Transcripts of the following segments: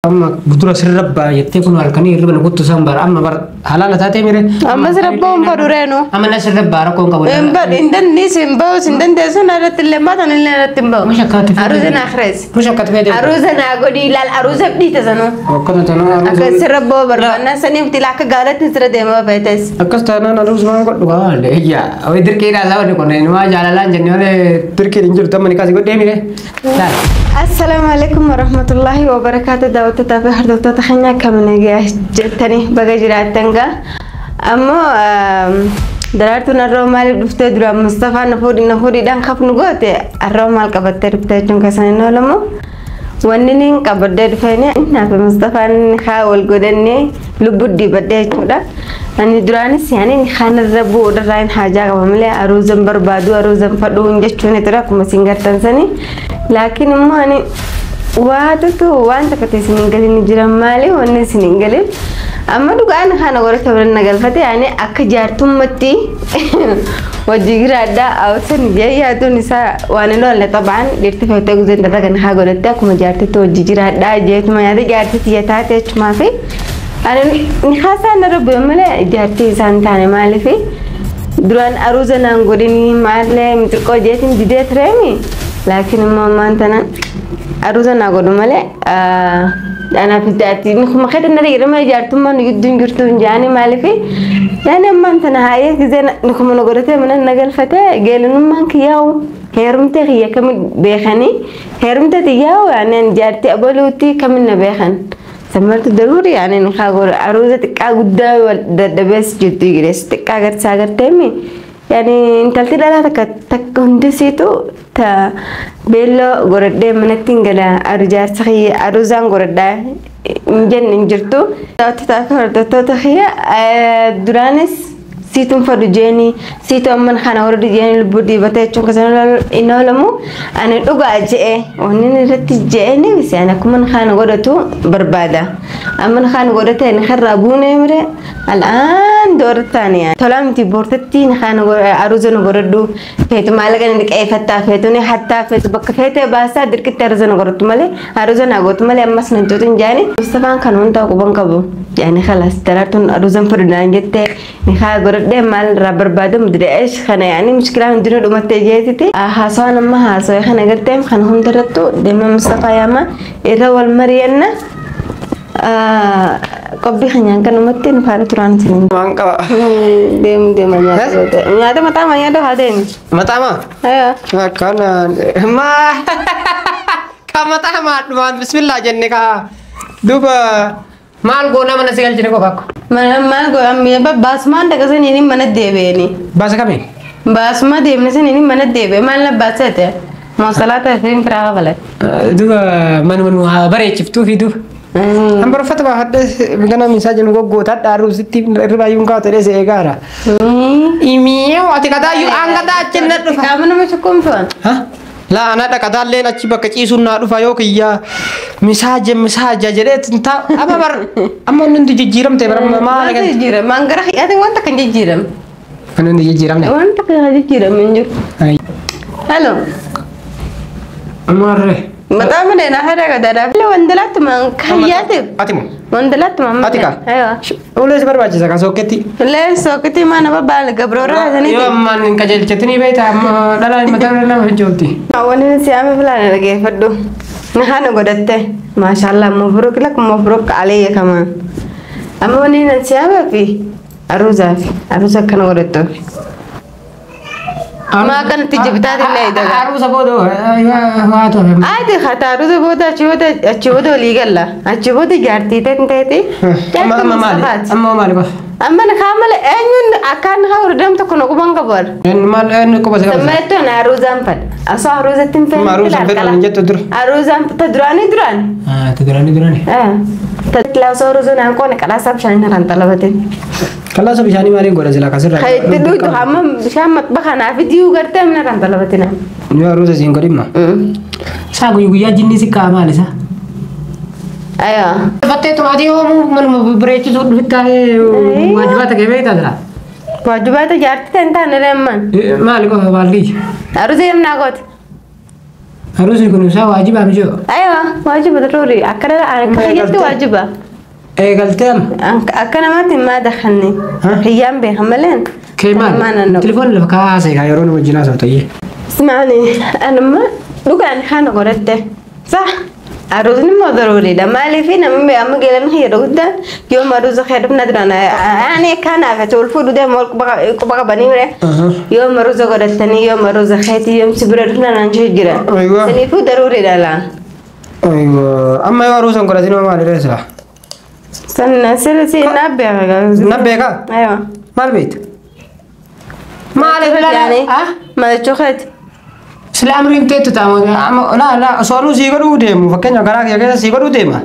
Amma dura sirra baay'attee kun halkanii hirriba na kuttu san bara amma bar halaala taatee mire. Amma sirra ba'uun fadhu reenu. Amma na sirra ba'a rakkoon qabu. Hin badu hin dandeessu hin ba'us hin dandeessu na irratti illee baatan illee irratti hin ba'u. Mush akkaatti fedhe. Aruuza na akhirees. Mush akkaatti fedhe. Aruuza naa godhi ilaal aruuza dhiita sanuu. Akkana tanaa Akka aruuza. sirra ba'u barbaannaa saniif tila akka gaalatti sirra deemaa feetes. Akkas taanaan aruuza waan godhu waan iyya. Oyi dirqiidhaa sababni kun inumaa jaalalaan jennee malee dirqiin hin jirtu amma ni kaasii godhee mire. Laal. Assalaamu alaikum warahmatullahi wabarakaatu daawwattootaa fi hordoftoota keenya akkam nagaa jettanii baga jiraattan gaa. Ammoo daraartuun har'oo maaliif dhuftee dura Mustafaa na fuudhi na fuudhiidhaan kafnu goote har'oo maal qabattee dhuftee jechuun keessan hin oolamu. Wanni niin qabadhee dhufeeni naaf Mustafaan haa wal godhannee lubbuu dibadhee jechuudha. Ani duraanis yaani kaanirra bu'uudharraa hin haajaa qaba malee aruuzan barbaadu aruuzan fadhuu jechuun ture akkuma isin gartan sanii. Laakiin immoo ani waatutu waan takka ta'e isin hin galin jiran maali wanni isin hin galin. Amma dhugaan kana godhata biran na galfate yaani akka jaartummatti wajji jiraadhaa awwasan yaadduun isaa waan hin oolle xabaan dhiirti feetee guzeen dhala kan haa godhatte akkuma jaartitti wajji jiraadhaa jeetuma nyaata jaartitti taate jechumaa fi ani ni haasaan na rabbi malee jaartii isaan taane maaliifi duraan aruuza naan godhini maallee mixirqoo jeetiin didee tureemi laakiin immoo ammaan tana aruuza naa godhu malee anaaf jaartii kuma keessa na dhiirama jaartummaa nu gidduu hin jirtu hin jaani maaliifi yaani ammaan tana haayee gizee kuma na godhatee mana na galfatee geelinummaan kiyyaa'u heerumtee kiyya kamin beekanii heerumtee xiyyaa'u yaani jaartii abaluutti kamin na beekan. Sammaltu daruuri yaani haa godhu aruuza xiqqaa guddaa dadhabees jirtu girees xiqqaa garsaa garteemi yaani intalti dhalaa takka takka hundisiitu ta beelloo godhadhee manatti hin gala jaarsa kiyya aruuzaan godhadhaa hin jenne hin jirtu. Daawwattoota fi hordoftoota kiyya duraanis siituun fadhu jeeni siitu amman kana hordu jeeni lubbuu diibatee jechuun keessan hin oolamu ani dhugaa je'e wanni irratti je'e ni bisi ani akkuma kana godhatu barbaada amman kana godhate ni karraa buunee mire al'aan doortaani tolaa miti boortatti ni kana aruuza nu godhadhu feetu maallaqa ni qeeffattaa feetu ni hattaa feetu bakka feetee baasaa dirqitti aruuza nu godhatu malee aruuza naa gootu malee ammas nan tuutu hin jaani Mustafaan kan hundaa quban qabu yaani khalaas daraartuun aruuzan fadhu naan jettee ni haa godhadhee maal irraa barbaadamu didee kana yaani mushkilaa hundinuu dhumattee jeetiti haasawaan amma haasawee kana garteem kana hundarrattu deemee Mustafaa yaama irra wal mari'anna qobbii keenyaan kanumatti nu faana turaan isin Waan qaba. deemu deema nyaata nyaata mataa maa nyaata haa deemi. Mataama. Aywa. Akkana maa ka mataama dhumaan bismillah jenne ka duuba maal goona mana si galchine qofa akko. Mana maal godhan baasumaan dhaqasanii mana deebi'anii. Baasa kamiin? Baasuma deemne saniin mana deebi'e maal na baasete moosalaata isiin firaa kafalate. Duuba manuma nu haa bareechiftuu fi duuba. An bara uffata baafadhee gana misaa jennu goggootaa dhaaruusitti irra baay'uun kaa'u ta'ee si eegaara. Imiyyoo ati kadaayyuu aan kadaa achi na dhufa. Qaama nama shukkumuun. Laa ana dhaqataalleen achi bakka ciisuun naa dhufa yoo kiyyaa misaaje misaaja jedhee taa amma bar amma hundi jijjiiramte bara maal Maal jijjiirame? Maangara ati wanta kan jijjiirame. Hundi jijjiiramne. Wanta kan jijjiirame hin jiru. Halo. Amarre. Mataa malee na hara gadaadhaa. Wandalaatti maan kayyaate. Ati moo? Wandalaatti maan. Ati kaa? Aywa. Ulee si barbaachisa kan sokketti. Ulee sokketti maa nama baala gabroora haasaniiti. Yoo ammaan hin qajeelchatini beekta amma dhala mataa nama hin Wanni si ame filaan dhageeffadhu. Na haana godhatte. Maashaallah mabruk lak mabruk alayya kamaan. Amma wanni nan si ame fi aruuzaa fi aruuza akkana godhattuuf. Maa akkanatti jibitaati illee daga. Aruuza booda waa ta'e. Ati hata aruuza booda achi booda achi booda walii galla. Achi booda jaartii ta'e ta'eeti. Amma maali? Amma maali qofa? Amma na kaamala eenyuun akkaan haa hordam tokko na quban qabu. Maal eenyu quba si qaba? Sammalattoon aruuzaan fadha. Asoo aruuzatti hin feene. Amma aruuzaan fedhan hin jettu dura. Aruuzaan ta duraanii duraan. Ta duraanii duraanii. Ta osoo aruuzaan aan qoone qalaasaa bishaanii narraan xalabateen. Kalaasa bishaanii maaliin godha silaa kasirraa? Kan itti dhugu hamma bishaan maxbaxa naaf diyuu gartee narraan xalabateen. Yoo aruuza siin godhimma. Saa guyyaa jinni si ka'a maali isaa? Aywa. Fattee tumaatii hoomuu manuma bareechisuu dhufitti waajibaata kee beektaa jira. Waajibaata jaartii ta'e hin taane lemman. Maali qofa maal kiyya? Aruuza yemnaa goote. Aruusni kun isaa waajibaa mijoo. Aywa waajiba daruuri akkana akka jettu waajiba. Eegaltee amma. Akka namaatti maa dakhanne. Hiyyaan beekan maleen. Kee maal? Telefoon lafa kaasee kaa yeroo nu wajjin haasa'u ta'ee. Ismaani anuma dhugaan kana godhatte. Sah aruusni immoo daruuriidha. Maaliif namni amma geelan yeroo guddaan yoo maruusa hedhumna duraan ani kanaaf ati ol fuudhu deemu ol quba qabanii mire. Yoo maruusa godhattanii yoo maruusa keetii yoo si bira dhufna naan jira. Saniifuu daruuriidha laan. Amma yoo aruusa hin godhatin maal irra San sirri na beeka. Na beeka? Aywa. Maal beekta? Maal irra Malachuu keeti. Sila amriin teettu ta'a laa laa osoo anuu sii godhuu deemu fakkeenyaaf garaa kiyya keessa sii godhuu deema.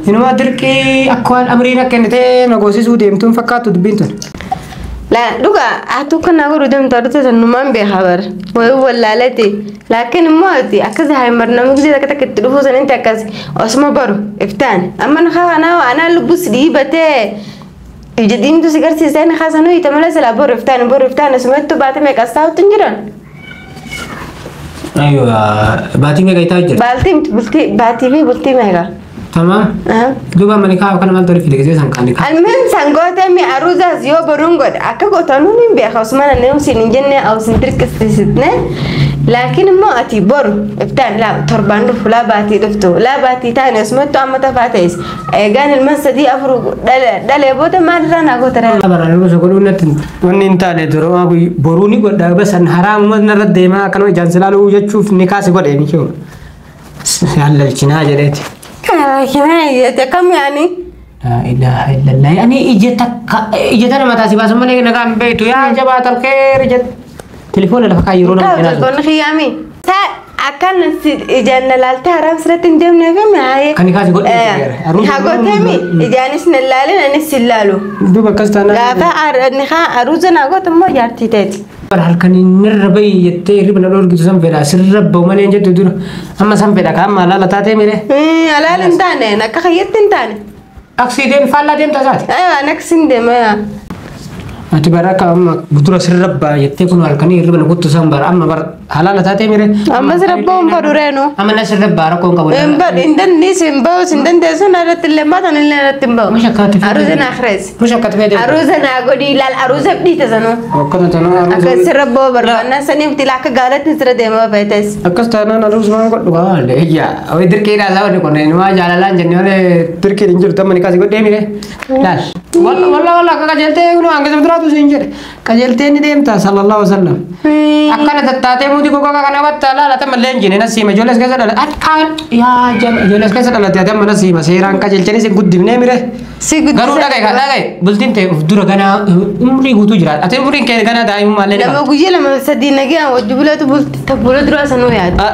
Inuma dirqii akka waan amriin akka inni ta'e na goosisuu deemtuun fakkaattu dubbiin tun. Laa dhugaa atu kana godhuu deemtu aduuta sanumaan beeka bara wayii wallaalati laakiin immoo ati akkas haayimar namni gisee takka takka itti dhufuu sanitti akkas osuma baru iftaan amma na anaa lubbus dhiibatee ija diimtuu si garsiisee na kaasanuu hiita malee silaa boru iftaan boru iftaan asumattuu baate meeqas taa'utti hin jiran. Aywa baatii meeqa itaa jira? Baaltii bultii baatii fi bultii meeqa? Tamam. Duuba mana kaa kana maal tole fide gisee san kaani kaa. Almuhim sangoota mi aruuzaas yoo boruun godhe akka gootanuu hin beeka osuma namni siin hin jenne siin dirqisiisne laakiin immoo ati boru iftaan laa torbaan dhufu laa baatii dhuftu laa baatii taane osumattu amma tafaa ta'es eegaan ilmaan 3 4 dhalee booda maalirraa naa goota dha. Bara aruuza godhuu natti wanni hin taane duruma boruu ni godha basan haraamuma narra deemaa akkanuma ijaan silaaluu jechuuf ni kaasi godhe ni jiru. Yaallalchinaa jedheeti. Kam yaani? La ilaha illallah. Ani ija takka ija tana mataa si baasan malee nagaan beektu yaa jabaa talkeer ija telefoona lafa kaa yeroo nama jenaa. Telefoonni xiyyaami. Akkan ijaan na laaltee haraam sirratti hin deemne fi mi'aayee. Kan kaasi godhee. Haa gooteemi ijaanis na laalin anis si laalu. Duuba akkas taanaan. Gaafa ni haa aruuza naa goote immoo jaartii teeti. Halkan inni bayi jettee hirriba na dhoorgitu san fedha sirra bahu malee hin jettu dura amma san fedha kaa amma alaala taatee mire. Alaala hin taane akka kayyatti hin taane. Aksii deem faallaa deemta isaati. Aywa aksiin deema. Ati bara akka amma dura sirra baha jettee kun halkanii hirriba na kuttu san bara amma bara halaala taatee mire. Amma sirra bahu hin fadhu reenu. Amma na sirra baha rakkoo hin qabu. Hin badhu hin dandeessu hin bahu hin dandeessu na irratti illee baatan illee irratti hin bahu. Mushakkati fedhe. Aruuza na akhirees. Mushakkati fedhe. Aruuza na godhi ilaal aruuza dhiita sanuu. Akkana tanaa aruuza. Akka sirra bahu barbaannaa saniif tila akka gaalatti sirra deemaa feetes. Akkas taanaan aruuza waan godhu waan iyya oyi dirqiidhaa isaa wanni kun inumaa jaalalaan jennee malee dirqiin hin jirtu amma ni kaasi godhee mire. Laal. Walla walla walla akka qajeeltee kun hanga duraatu siin jedhe qajeeltee ni deemta sallallahu alaihi wasallam. Akkana tattaatee muutii gogaa kana batta laala tamma illee hin jine na siima ijoollees keessa dhalate akkaan yaa jama ijoollees keessa dhalate ati amma na siima seeraan qajeelchanii sin guddifnee mire. Garuu dhagaye kan dhagaye bultiin ta'e of dura ganaa umrii guutuu jiraata ati umriin kee ganaa daa'imummaa illee ni Lama guyyaa 2 3 nagee wajji bulatu bulti bula duraa sanuu yaada.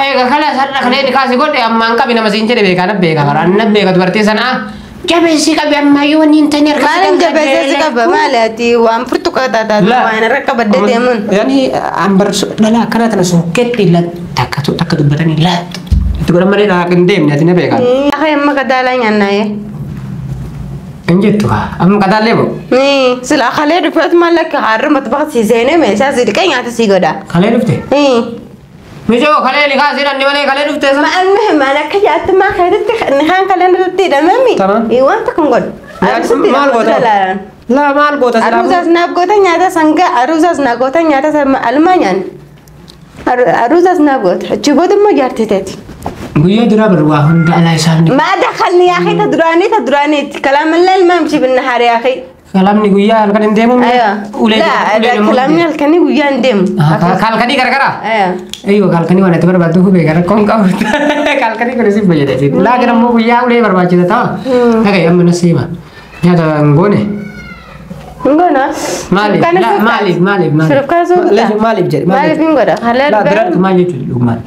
Eega kana sarara kana inni kaasi godhe ammaan qabi nama siin jedhe beekaa na beeka karaa na beeka dubartii sanaa. Jabeessi qabi ammayyuu wanni hin taane harka Maalin jabeessee si qaba maali ati waan furtu qataataatu waan irra qabaddee deemuun. Yani ambar dhala akkana tana sokketti takka takka dubbatanii laattu. Itti godhan malee dhaa hin deemne ati na beekaa. Akka amma qadaalaa nyaannaayee. Hin jettu amma qadaallee boo. Sila kalee dhufeet maal akka har'a matbaxa si seenee meeshaa si dhiqee nyaata si godha. Kalee dhufte? Mijoo kalee ni kaasii dhanni malee kalee dhufte sana. المهم أنا كجأت ما خدت نخان كلام ردي دمامي. تمام. إيوه أنت كم قول. مال قوتا. لا مال قوتا. أروزاز ناب قوتا نياتا سانجا أروزاز ناب قوتا نياتا سام ألمانيان. أروزاز ناب قوتا. تجيبوا دم جارتي تاتي. ويا دراب الرواح على يسالني. ما دخلني يا أخي تدراني تدراني كلام الليل ما يمشي بالنهار يا أخي. كلامني ويا الكن ندمو. أيوه. لا كلامني الكني ويا ندم. كالكني كركرة. أيوه. أيوه كالكني وانا تبر بعده هو بيجار كم كم كالكني كرسي بيجي ده. لا كنا مو ويا ولا برباد كده تا. هاي أم نسيمة. يا ده نقوله. نقوله. مالي لا مالي مالي مالي. لا مالي بجد. مالي بينقوله. لا درت ما يجي لقمان.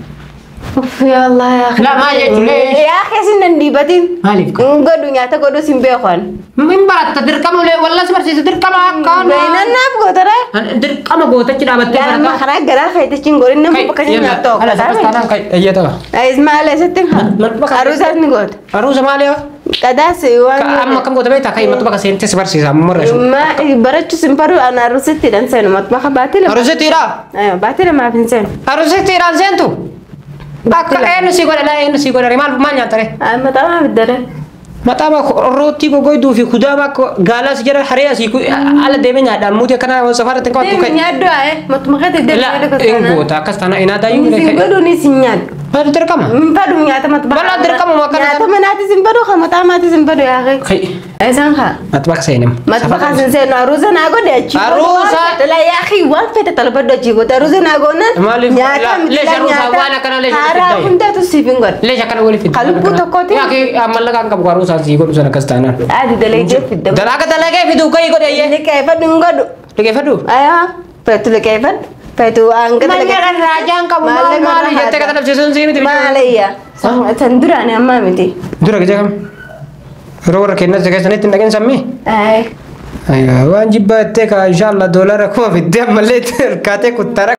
أوف يا الله يا أخي. لا ما يجي ليش؟ يا أخي سنن ديبتين. مالي. نقول نياتا قدو سيمبيخون. من بعد تدركم ولا والله سمر سي تدركم كان. بين الناب قدرة. دركم قوتك كده بتاع. لا ما خرج جرا خيتشين قولين نم بكرة نياتو. لا أنا كاي أيه ترى. أيز ما عليه ستين. أروزات نقول. أروز ما عليه. كذا سوى. أما كم قوت بيتا كاي ما تبغى سنتي سمر سي مرة شو. ما برا سمبرو أنا أروزتي دان سين ما تبغى باتي. أروزتي را. أيوة باتي ما بنسين. أروزتي ران سنتو. Akka eenyu si godha laa eenyu si godha maal maal nyaatare? Maxaama biddare. Maxaama rootii gogoyduu fi kudaama akka gaalaa si jala haree asii ala deemee nyaadhaan muutii akkana safaratti hin qabattu Deemi ka'e. nyaaddu ayee matuma keetti deemi La nyaaddu hin kana. goota akkas taana inaa daayyuu Isin godhu ni isin nyaaddu. Maal dirqama? Min fadhu nyaata matuma. Balaa dirqama akkana Nyaata manaatis hin badu kan mataa maatis hin badu yaa Kai Isaan haa. matbaka seenam. Matba kan seenu aruusa naa godhe achi. Aruusa. La yaa akhi waan fete talbadhu achi godhe aruusa naa goonan. Maaliif? Nyaata Leesha aruusa waan akkana leesha Haaraa fiddaa. hundatu siif hin godhe. Leesha akkana wali fidda. Kalubbuu tokkooti. Yaa kee mallaqaan qabu aruusaan sii godhu sana akkas taanaan. Adi dalagee fidda. Dalaga dalagee fiduu ka'ii godhe ayyee. Liqeeffadhu hin godhu. Liqeeffadhu. Ayaa feetu liqeeffadhu. Feetu hanga Mallaqa raajaan qabu maal maali jettee kan dhabsiisuun sii miti. Maalayya. San duraan ammaa miti. Dura gijee kam? Yeroo warra kennas keessanitti hin dhaqin sammii? Ayi. Waan jibbaa jettee ka inshallah doolara 1000 fiddee ammallee harkaatee kuttara.